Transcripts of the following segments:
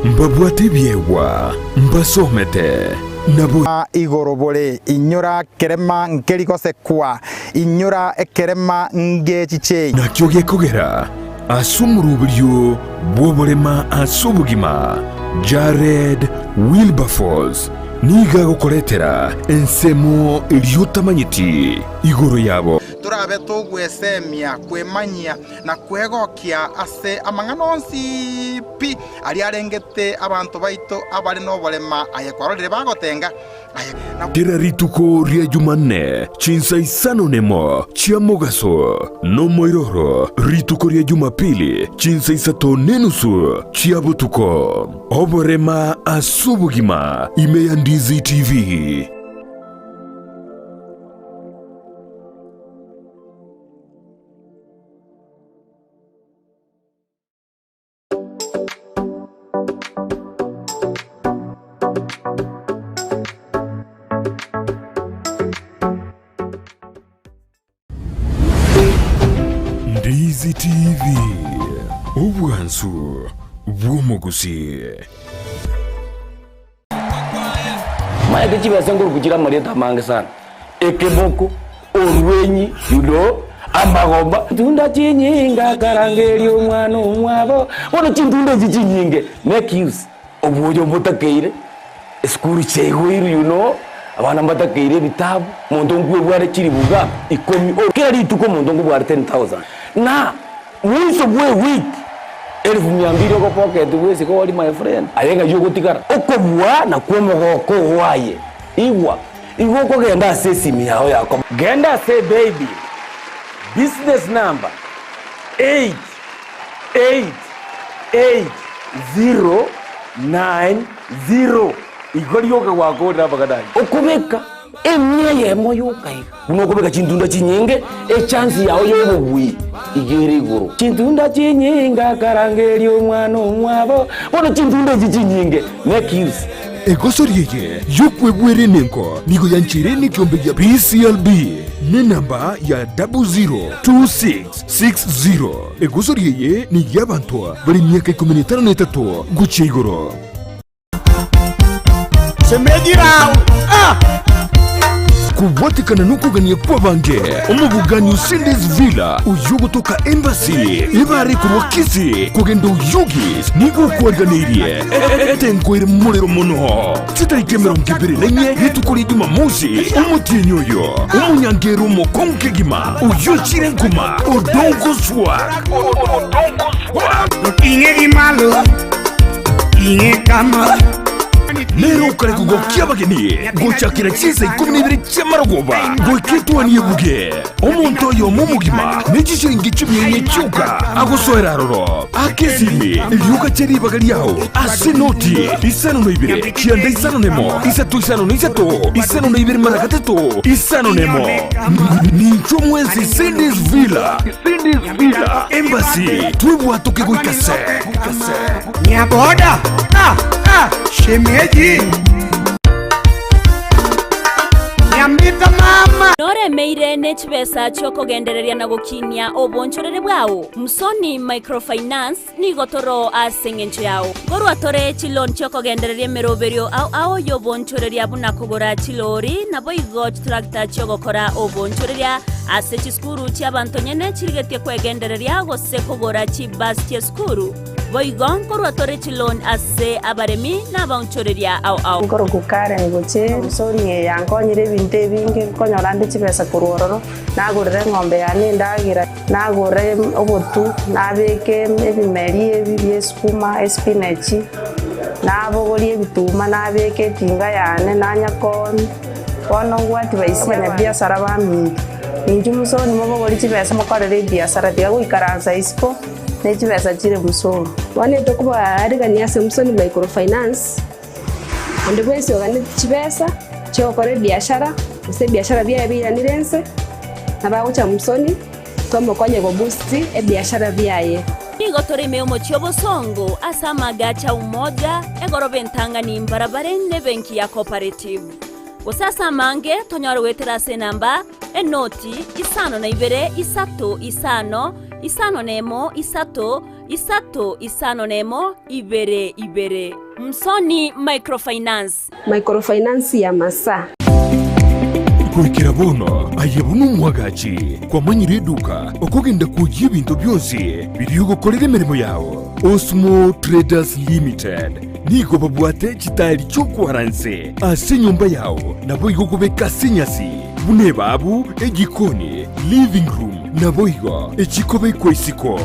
Mbabwate ebiegwa, mbasomete, nabo. Igoro bore, inyora kerema nkeri gosekwa, inyora ekerema ngechichei. Nakio gekogera ase omoroberio bw'oborema ase obogima, Jared Wilberforce nigo agokoretera ensemo eria otamanyeti igoro yabo. Torabe togwesemia, kwemanyia, na kwegokia ase amang'ana onsi pi aria arengete abanto baito abare noborema, aye kwarorire bagotenga, aye na. Kera rituko ria Jumanne chinsa isano nemo chia mogaso, nomoiroro rituko ria Jumapili chinsa isato nenusu chia botuko. Oborema ase obogima ime ya Ndizi TV. Ndizi TV, obwansu bw'omogusii. Maete chibesa nkoruku chire amarieta amange sana, ekeboko, orwenyi, you know, amagomba. Chintunda chinyinge akarangeria omwana omwabo, bono chintunda echi chinyinge make use obwoyo mbotakeire, esukuru chiaigoirwe you know, abana mbatakeire ebitabu, omonto nkwebware chilifu iga ikomi, kera rituko omonto nkobware 10,000 na. Mwiso bw'ewiki elifu mia mbili ogopocket bwesike ori my friend aye ng'ai ogotigara okobua nakwo omogoko oo aye igwa igo okogenda ase esimi yao ya komo. Genda ase baby business number 8888090 igo rioka gwakorire amang'ana ayio. Okobeka Emia eyemo yoka iga. Buna okobeka chintunda chinyinge, echansi yao y'obobui iga ere igoro. Chintunda chinyinge akarangeria omwana omwabo, bono chintunda echi chinyinge make use. Egosori eye y'okwebwera enengo nigo yancheire nekiombe gia PCLB nenamba ya 002660. Egosori eye ney'abanto bare emiaka ikomi na etano na etato gochia igoro. Shemeji rao ah! Kobwatekana nokogania kw'abange, omobogani o Cindy's Villa oyio ogotoka Embassy ebare korwa Kisii kogenda Oyugis nigo okwariganeirie etengo ere morero mono. Chitariki 28 na inye rituko ria Jumamosi omotienyi oyo omonyangero omokong'u kegima oyio ochire nkuma Odongo Swag. Oting'e gi malo, ting'e kama. Nere okare kogokia abageni gochakera chinsa ikomi na ibere chi'amarogoba goika etuani ebuge. Omonto oyomo omogima ne chishilingi chimia inye chioka agosoera aroro. Aka esimi, rioka chia ribaga riao ase enoti isano na ibere, kianda isano na emo, isato isano na isato, isano na ibere mara gatato, isano na emo. Ninchwo mwensi Cindy's Villa. Villa Embassy twebwatoke goika se. Nyaboda ah, ah, shemeji Nyamita mama Noremeire ne chibesa chi'okogendereria na gokinia obonchoreri bwao? Msoni Microfinance nigo toro ase engencho yao. Nkorwa tore chiloan chi'okogendereria emeroberio ao ao y'obonchoreria buna kogora chilori naboigo chitractor chi'ogokora obonchoreria ase chisukuru chi'abanto nyene chirigetie kwegendereria gose kogora chibus chi'esukuru. Boigo nkorwa tore chiloan ase abaremi na abaonchoreria ao ao. Nkorokwa Karen gochia Musoni eye yankonyire ebinto ebinge, nkonyora nde chibesa korwa ororo, nagorera eng'ombe yane endagera. Nagore obotu, nabeke ebimeri ebi bi'esukuma, espinachi, nabogorie ebituma, nabeke etinga yane, nanya kooni. Bono ngwati baise abanyabiasara baminto, inchuo mosoni mobogorie chibesa mokorere ebiasara, tiga goikaransa isiko ne chibesa chire mosoni. Bono etokobaarigania ase Musoni Microfinance, onde bwensi oganeti chibesa chi'ogokora ebiashara, gose ebiashara biaye biiranire inse, nabo agocha Musoni. Tomokonye goboost ebiashara biaye. Nigo tore ime y'omochie obosongo ase amagacho a Umoja, egoroba entang'ani mbarabare n'ebenki ya Cooperative. Gose ase amange tonyore goetera ase enamba, enoti, isano na ibere, isato, isano, isano na emo, isato, Isato isano nemo ibere ibere. Msoni Microfinance. Microfinance ya Masaa. Goikera bono aye buna omwagachi kwamanyire eduka okogenda kwoyia ebinto bionsi biria ogokorera emeremo yao. Osmo Traders Limited nigo babwate chitaeri chi'okwara nse ase enyomba yao naboigo okobeka ase enyasi buna ebabu, ejikoni, living room naboigo echikobekwa isiko.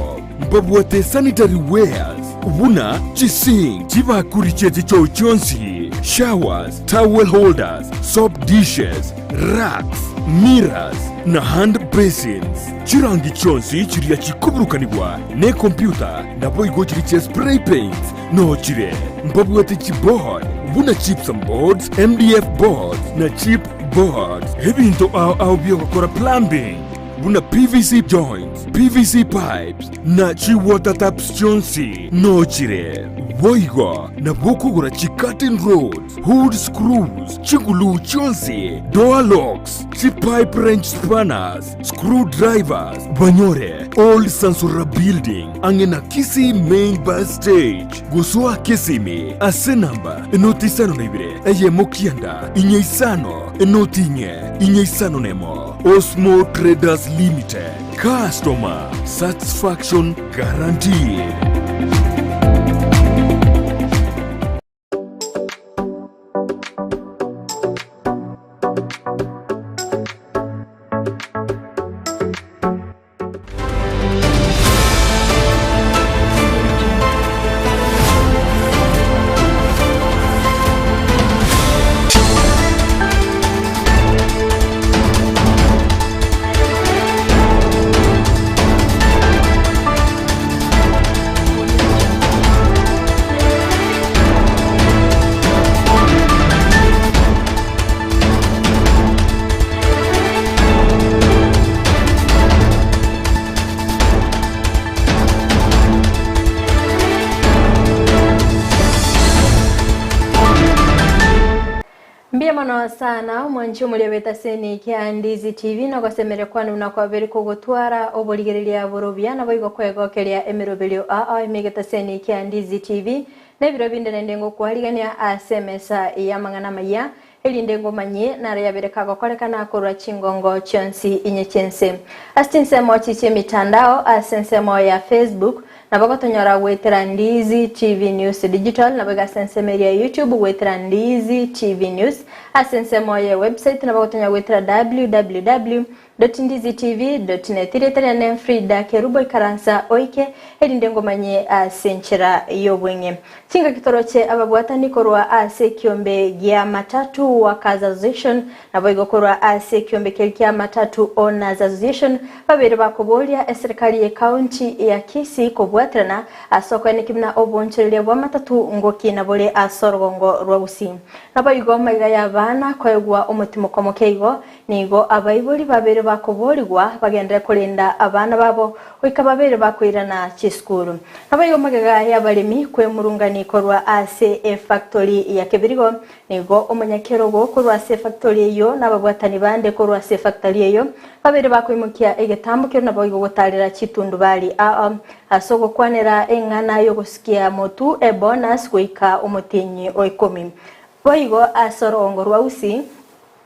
Mbabwate sanitary wares buna chisink, chibakuri chie chichoo chionsi, showers, towel holders, soap dishes, racks, mirrors, na hand basins. Chirangi chionsi chiria chikoburukanigwa nekompyuta naboigo chiria chia spray paints noo chire. Mbabwate chiboard buna gypsum boards, MDF boards na chip boards. Ebinto ao ao biogokora plumbing. Buna PVC joints, PVC pipes, na chi water taps chionsi nochire. Boigo nabo okogora chi curtain rods, hood screws, chiguluu chionsi, door locks, chi pipe wrench spanners, screw drivers, banyore Old Sansora Building ang'e na Kisii Main Bus Stage. Gosoa Kisimi ase namba enoti isano na ibere eyemo kianda inye isano enoti inye inye isano nemo. Osmo Traders Limited, Customer Satisfaction Guaranteed. Mbuya mono sana omwanchi omoria bw'etaseni kia Ndizi TV na ogosemeria kwane buna kwabere kogotwara oborigereria borobia naboigo kwegokeria emeroberio aa ime egetaseni kia Ndizi TV na ebiro binde naende ngokwarigania ase emesa y'amang'ana amaya Erinde ngomanyie naro yabere kagokorekana korwa chingongo chionsi inye chi'ense. Ase chinsemo chi chi'emitandao, ase ensemo ya Facebook, nabo gotonyora goetera Ndizi TV News Digital, naboigo ase ensemo eria ya YouTube goetera Ndizi TV News, ase ensemo ye website nabo gotonyora goetera www. Ndizitv.net. Erieta riane Frida Kerubo ikaransa oike erinde ngomanye ase enchera y'obweng'e. Chingaki toroche ababwatani korwa ase ekiombe gia Matatu Workers Association naboigo korwa ase ekiombe keria kia Matatu Owners Association babere bakoboria eserikari ye county ya Kisii kobwaterana ase okoenekia buna obonchoreria bwa matatu ngokina bore ase orogongo rwa Gusii. Naboigo maiga y'abana koegwa omotimoko moke igo Nigo abaibori babeire bakoboorigwa bagenderere korenda abana babo goika babeire bakoirana chisukuru. Naboigo magega y'abaremi kwemurungani korwa ase efactori ya Kebirigo, nigo omonyakerogo korwa ase efactori eyio na ababwatani bande korwa ase efactori eyio babeire bakoimokia egetambo keria naboigo gotarera chitundubari ao ase ogokwanera eng'ana y'ogosukia motu ebonus goika omotienyi o ikomi. Boigo ase orogongo rwa Usi,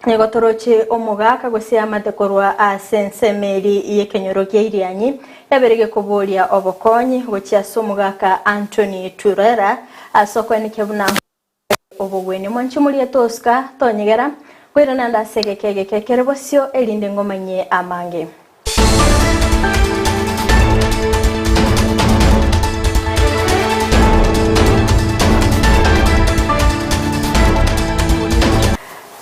Nigo toroche omogaka gose amate korwa ase ensemo eria y'ekenyoro gia Irianyi, yabere gekoboria obokonyi gochia ase omogaka Anthony Turera ase okoenekia buna obogwenia. Mwanche moriete osika tonyegera, koirana ande ase egeka egeke kere bosio erinde ngomanyie amange.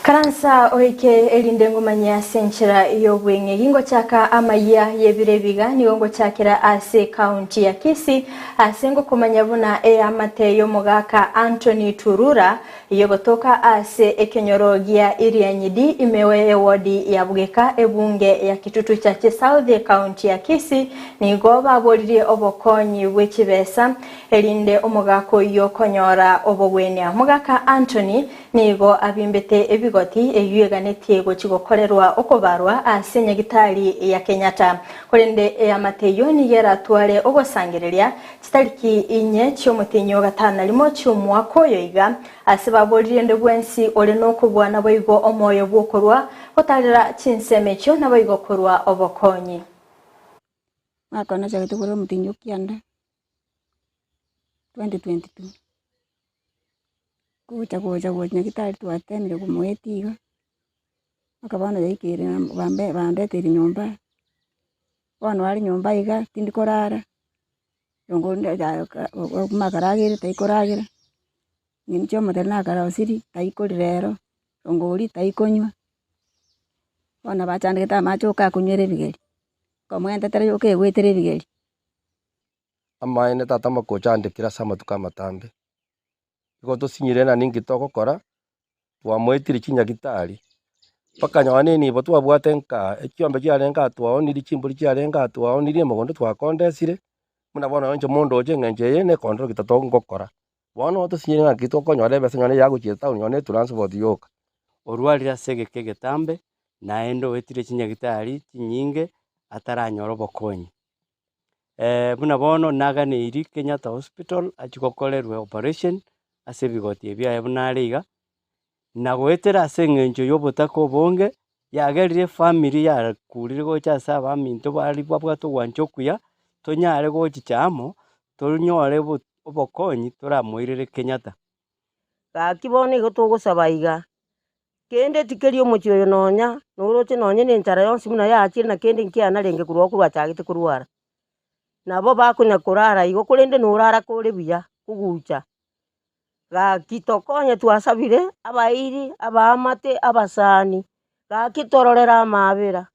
Karansa oike erinde ngomanye ase enchera y'obweng'e. Gingochaka amayia y'ebiro ebiga nigo ngochakera ase ekaunti ya Kisii ase ngokomanya buna eamate y'omogaka Anthony Turura Eyogotoka ase ekenyoro gia Irianyidi, imewe y'ewodi ya Bugeka, ebunge ya Kitutu Chache South, ekaunti ya Kisii, nigo baboririe obokonyi bwe chibesa erinde omogaka oyio konyora obogwenia. Omogaka Anthony nigo abimbete ebigoti. eyio eganetie gochia gokorerwa okobarwa ase nyagitari ya Kenyatta. Korende eamate eyio nigo eratware ogosangereria chitariki inye chi'omotienyi o gatano na rimo chi'omwaka oyo iga, ase baboririe onde bwensi ore nokobua naboigo omoyo bw'okorua gotarera chinsemo echio naboigo korua obokonyi. Mwaka one nachagete korwa omotienyi o kianda, 2022, gocha gocha gocha nyagetari twatemire komoetia iga, mpaka bono yaikire bambe bandeteire nyomba, bono are nyomba iga tindi korara, akaragere taikoragera, ninche omotebia nakarosirie taikorire ero, rongori taikonywa, bono bachandegete amache oka akonywera ebigeri, nkomwentete rioka egwetera ebigeri. Amaene tata mokocha andekire ase amatuko amatambe. Igo tosinyire na ninki togokora, twamoetire chinyagitari, mpaka nonye na enibo twabwate nka echiombe chiarenge aa twaonirie, chimbori chiarenge aa twaonirie, omogondo twakondesire, buna bono inche mondoche eng'encho eye na ekondoro gita tongokora. Bono tosinyire ng'aki tokonyora ebesa nonye ya gochia etown nonye na etransport yoka. Orwarire ase egeka egetambe, naende oetire chinyagitari chinyinge ataranyora obokonyi. Buna bono naganeiri Kenyatta Hospital achie gokorerwa operation ase ebigoti ebi biaye buna are iga, na goetera ase eng'encho ya obotaka obonge, yagerire efamiri yakurire gocha ase abaminto baria babwate ogwancha okuya, tonyare gochicha amo, tonyore obokonyi toramoirere Kenyatta. Gaki bono igo togosaba iga, Kende tikeri omochie oyo nonya noroche nonya nenchara yonsi buna yaachire na kende nkianarenge korwa agwo korwachagete korwara. Nabo bakonya korara igo korende norara kore buya kogucha. Gaki tokonye twasabire abairi, abaamate, abasani, gaki tororere amaabera.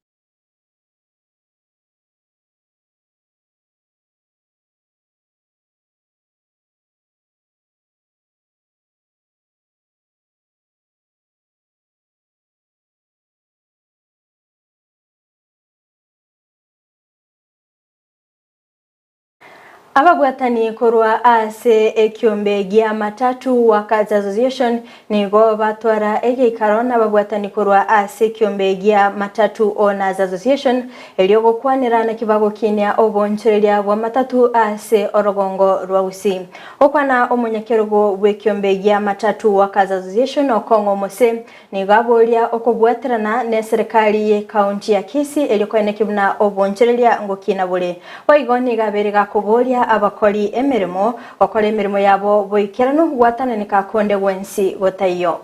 Ababwatani korwa ase ekiombe gia Matatu Workers Association nigo batwara egeikaro nababwatani korwa ase ekiombe gia Matatu Owners Association erio gokwanera naki bagokinia obonchoreria bwa matatu ase orogongo rwa Gusii. Gokwana omonyakerogo bw'ekiombe gia Matatu Workers Association Okong'o Mose nigo aboria okobwaterana neserekari ye county ya Kisii erio koenekia buna obonchereria ngokina bore. Boigo nigo abeire gakoboria abakori emeremo gokora emeremo yabo boikeranu gwatananeka konde gwensi gotaiyo.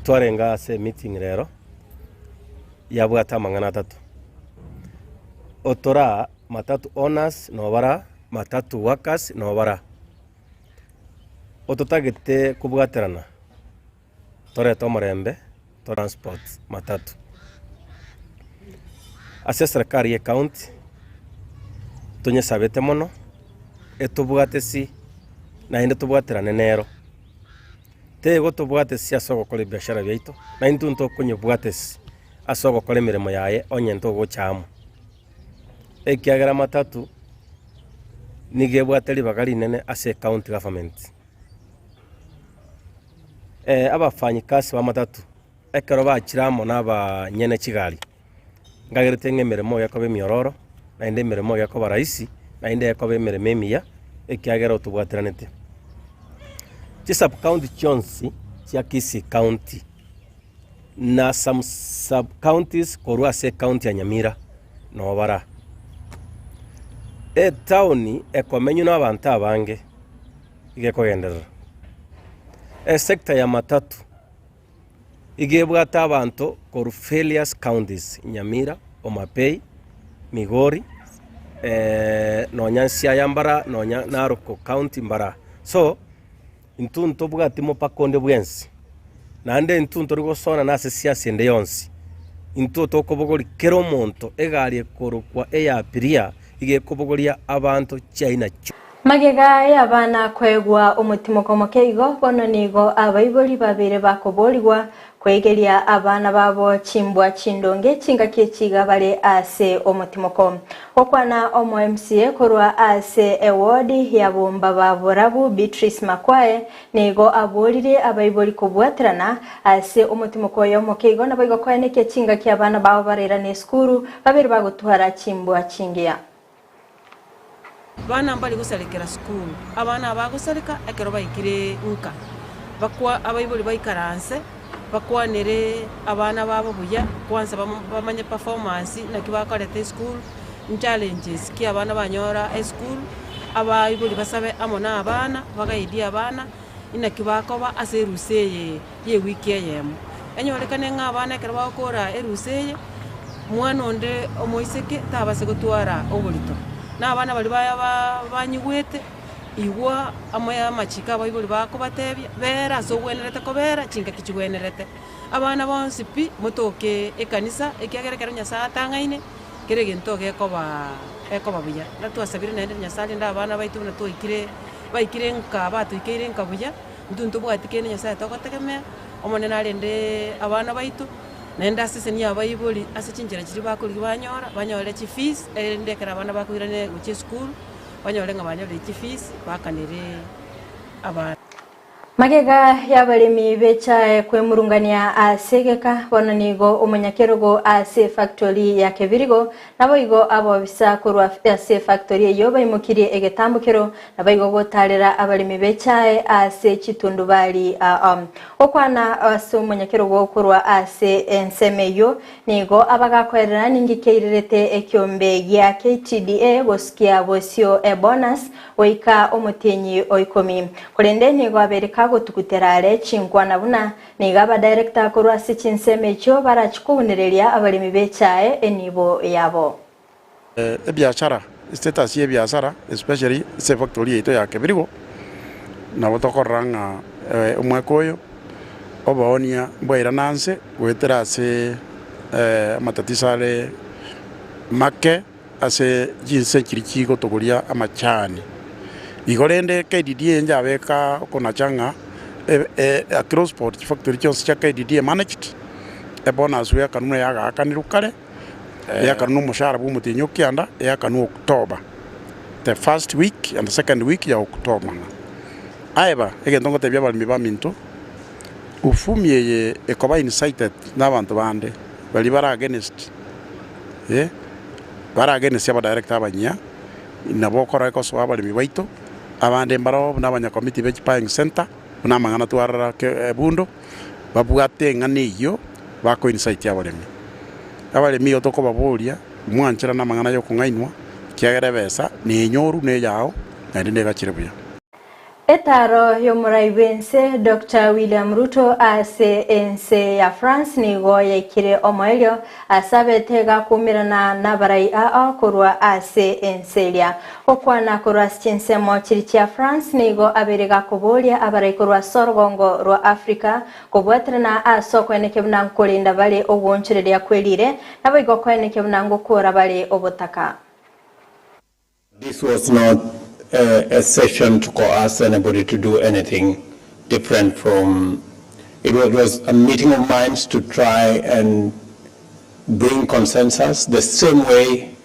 Twarenge ase emeeting rero yabwate amang'ana atato, otoraa matatu owners nobara matatu workers nobara ototagete kobwaterana torete omorembe transport matatu. Ase eserekari ye county tonyesabete mono etobwate si naende tobwaterane nero. Teigo tobwatesi ase ogokora ebiashara biaito, na intwe ntokonyebwatesi ase ogokora emeremo yaye onye ntogocha amo. Ekiagera matatu nigo ebwate ribaga rinene ase ecounty government. Abafanyikasi ba matatu ekero bachire amo na abanyene chigari, nkagerete ng'a emeremo gekoba emiororo, naende emeremo gekoba rahisi, naende ekoba emeremo emiya, ekiagera otobwateranete. Chi sub county chionsi chia Kisii county na some sub counties korwa ase ecounty ya Nyamira noo bara. Etown ekomenywa na abanto abange iga ekogenderera. Esector ya matatu iga ebwate abanto korwa various counties, Nyamira, Homa Bay, Migori, nonya Siaya mbara, nonya Narok county mbara. So, intwe ntobwati mopaka onde bwensi, naende intwe ntori gosonana ase siasa ende yonsi, intwe tokobogoria kera omonto egari ekorokwa eya abiria, iga ekobogoria abanto chiaina chionsi. Magega y'abana koegwa omotimoko omoke igo, bono nigo abaibori babeire bakoborigwa kwegeria abana babo chimbwa chindonge chingaki echi iga bare ase omotimoko. Gokwana omo MCA korwa ase eward ya Bombaba Borabu Beatrice Makwae nigo aboririe abaibori kobwaterana ase omotimoko oyo omoke igo naboigo koenekia chingaki abana babo barairane esukuru babere bagotwara chimbwa chingiya. Abana mbari gosarekera sukuru, abana aba bagosareka ekero baikire nka, bakwa abaibori baikaranse, bakwanere abana babo buya, kwansa bamo bamanye performance naki bakorete esukuru, nchallenges ki abana banyora esukuru, abaibori basabe amo na abana, bagaidie abana, inaki bakoba ase erusa eye ya ewiki eyemo. Enyorekane ng'a abana ekero bagokora erusa eye, mwana onde omoiseke tabase gotwara oborito. Na abana baria baya ba banyigwete, igwa amo ya amachiko abaibori bakobatebia, bera ase ogwenerete kobera chingaki chigwenerete. Abana bonsi pi, motoke ekanisa, ekiagera ekero Nyasaye atang'aine, kera egento gekoba gekoba buya. Na twasabire naende Nyasaye arende abana baito buna twaikire baikire nka batoikeire nka buya, intwe ntobwati kende Nyasaye togotegemea, Omonene arende abana baito, naende asesenie abaibori ase chinchera chiria bakorigia banyora, banyore chifees, erinde ekero abana bakoirana gochia esukuru, banyore ng'a banyorire chifees, bakanere abana. Magega y'abaremi b'echae kwemurungania ase egeka, bono nigo omonyakerogo ase efactori ya Kebirigo, naboigo abobisa korwa ase efactori eyio baimokirie egetambokero, naboigo gotarera abaremi b'echae ase chitundubari aa. Gokwana ase omonyakerogo korwa ase ensemo eyio, nigo abagakoerera ninki keirerete ekiombe gia KTDA gosikia bosio ebonus goika omotienyi o ikomi. Korende nigo abeire kagotugutera are chinkwana buna nigo abadirector korwa ase chinsemo echio barachi kounereria abaremi b'echae enibo yabo. Ebiachara, status y'ebiasara especially ase efactory yaito ya Kebirigo, nabo tokorora ng'a omwaka oyo oboonia mbwairana nse goetera ase amatatiso are make. Ase chinse chiria chigotogoria amachani. Igo rende KDDA njabeka okonacha ng'a across board chifactory chionsi chia KDDA managed, ebonus eakanwa yagaakanirwe kare, eakanwa omoshahara bwa omotienyi o kianda, eakanwa October, the first week and the second week ya October. Aeba, egento ngotebia abaremi baminto, ufumi eye ekoba incited na abanto bande baria bare against. Baragenesie abadirector abanyia, nabo okora gosoa abaremi baito, abande mbaroo buna abanyakomiti be chibuying centre, buna amang'ana twarora ebundo, babwate eng'ana eyio bako incite abaremi. Abaremi igo tokobaboria, mwancherane amang'ana ya okong'ainwa, ekiagera ebesa nenyoru na eyao, naende negachire buya. Etaaro y'omorai bw'ense Doctor William Ruto ase ense ya France nigo yaikire omoerio ase abete gakuumerana nabarai ao korwa ase ense eria. Gokwana korwa ase chinsemo chiri chia France nigo abeire gakoboria abarai korwa ase orogongo rwa Africa kobwaterana ase okoenekia buna nkorinda bare ogwoonchoreria kwerire naboigo koenekia buna ngokora bare obotaka. This was not a, a session to coerce anybody to do anything different from, it was, it was a meeting of minds to try and bring consensus the same way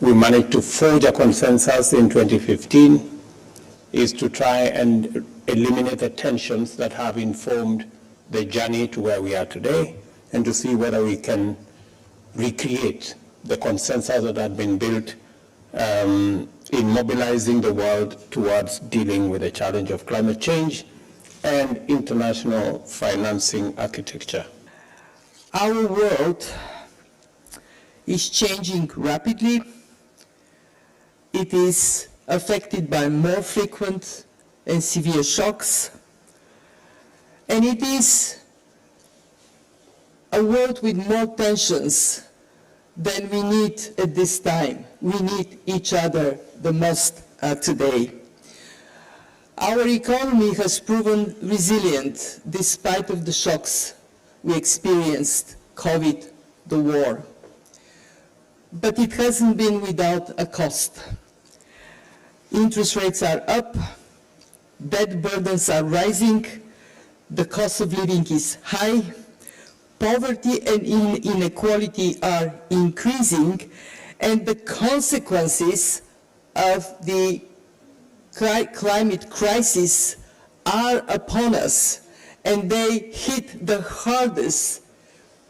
we managed to forge a consensus in 2015 is to try and eliminate the tensions that have informed the journey to where we are today and to see whether we can recreate the consensus that had been built um, in mobilizing the world towards dealing with the challenge of climate change and international financing architecture. Our world is changing rapidly. It is affected by more frequent and severe shocks. And it is a world with more tensions than we need at this time. We need each other the most uh, today. Our economy has proven resilient despite of the shocks we experienced, COVID, the war. But it hasn't been without a cost. Interest rates are up, debt burdens are rising, the cost of living is high, poverty and inequality are increasing, and the consequences of the climate crisis are upon us, and they hit the hardest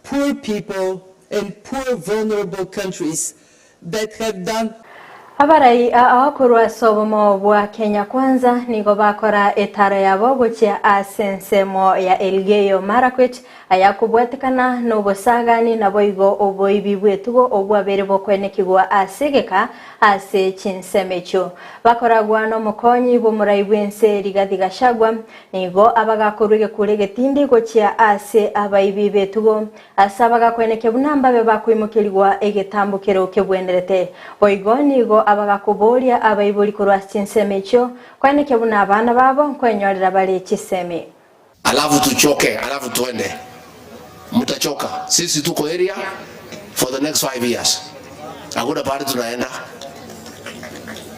poor people and poor vulnerable countries that have done Abarai ao korwa ase obomo bwa Kenya Kwanza nigo bakora etaro yabo gochia ase ensemo ya Elgeyo Marakwet ayakobwatekana nobosagani naboigo oboibi bw'etugo obwabeire bokwenekigwa ase egeka ase chinsemo echio. Bakoragwa nomokonyi bw'omorai bw'ense Rigathi Gachagua nigo abagakorwa egekuro egetindi gochia ase abaibi b'etugo Ase abagakwenekia buna mbabe bakoimokerigwa egetambokero kebwenerete. Boigo nigo abagakoboria abaibori korwa ase chinsemo echio, kwenekia buna abana babo nkwenyorera bare chisemi. Alafu tuchoke alafu twende mtachoka sisi tuko area for the next 5 years hakuna pahali tunaenda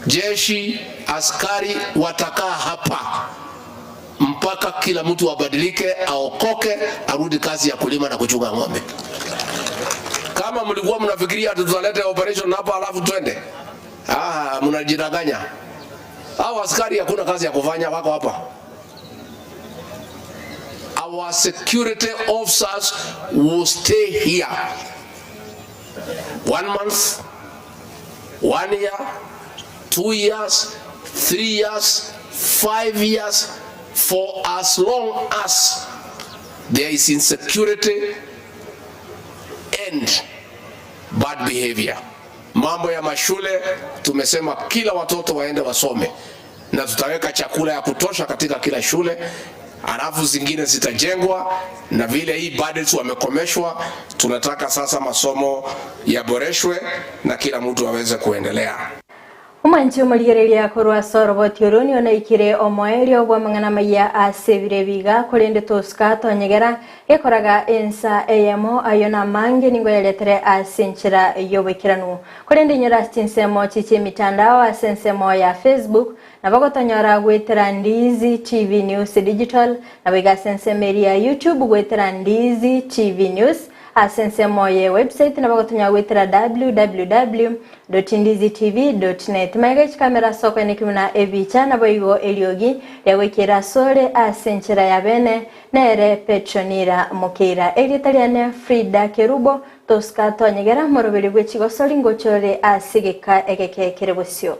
jeshi askari watakaa hapa mpaka kila mtu abadilike, aokoke, arudi kazi ya kulima na kuchunga ng'ombe. Kama mlikuwa mnafikiria tutaleta operation hapa alafu twende, ah, mnajidanganya. Hao askari hakuna kazi ya kufanya, wako hapa. Our security officers will stay here one month, one year, 2 years, 3 years, 5 years, for as long as there is insecurity and bad behavior. Mambo ya mashule tumesema kila watoto waende wasome, na tutaweka chakula ya kutosha katika kila shule, alafu zingine zitajengwa, na vile hii budgets wamekomeshwa, tunataka sasa masomo yaboreshwe na kila mtu aweze kuendelea. Omwanchi omorigereria korwa ase oroboti oro nigo naikire omoerio bw'amang'ana amaya ase ebiro ebi iga, korende tosuka tonyegera gekoraga ensa eyemo, ayio namange nigo yaretere ase enchera y'oboikeranu. Korende inyore ase chinsemo chi chi'emitandao ase ensemo ya Facebook, nabo gotonyora goetera Ndizi TV News Digital, naboigo ase ensemo eria ya YouTube goetera Ndizi TV News, Ase ensemo ye website nabo gotonyora goetera www.ndizitv.net. Magega chikamera ase okoeneki buna ebicha naboigo eriogi riagoikera asore ase enchera ya bene nere Petronira Mokeira. Erieta riane Frida Kerubo tosuka tonyegera moroberi bwe chigosori ngochore ase egeka egeke kere bosio.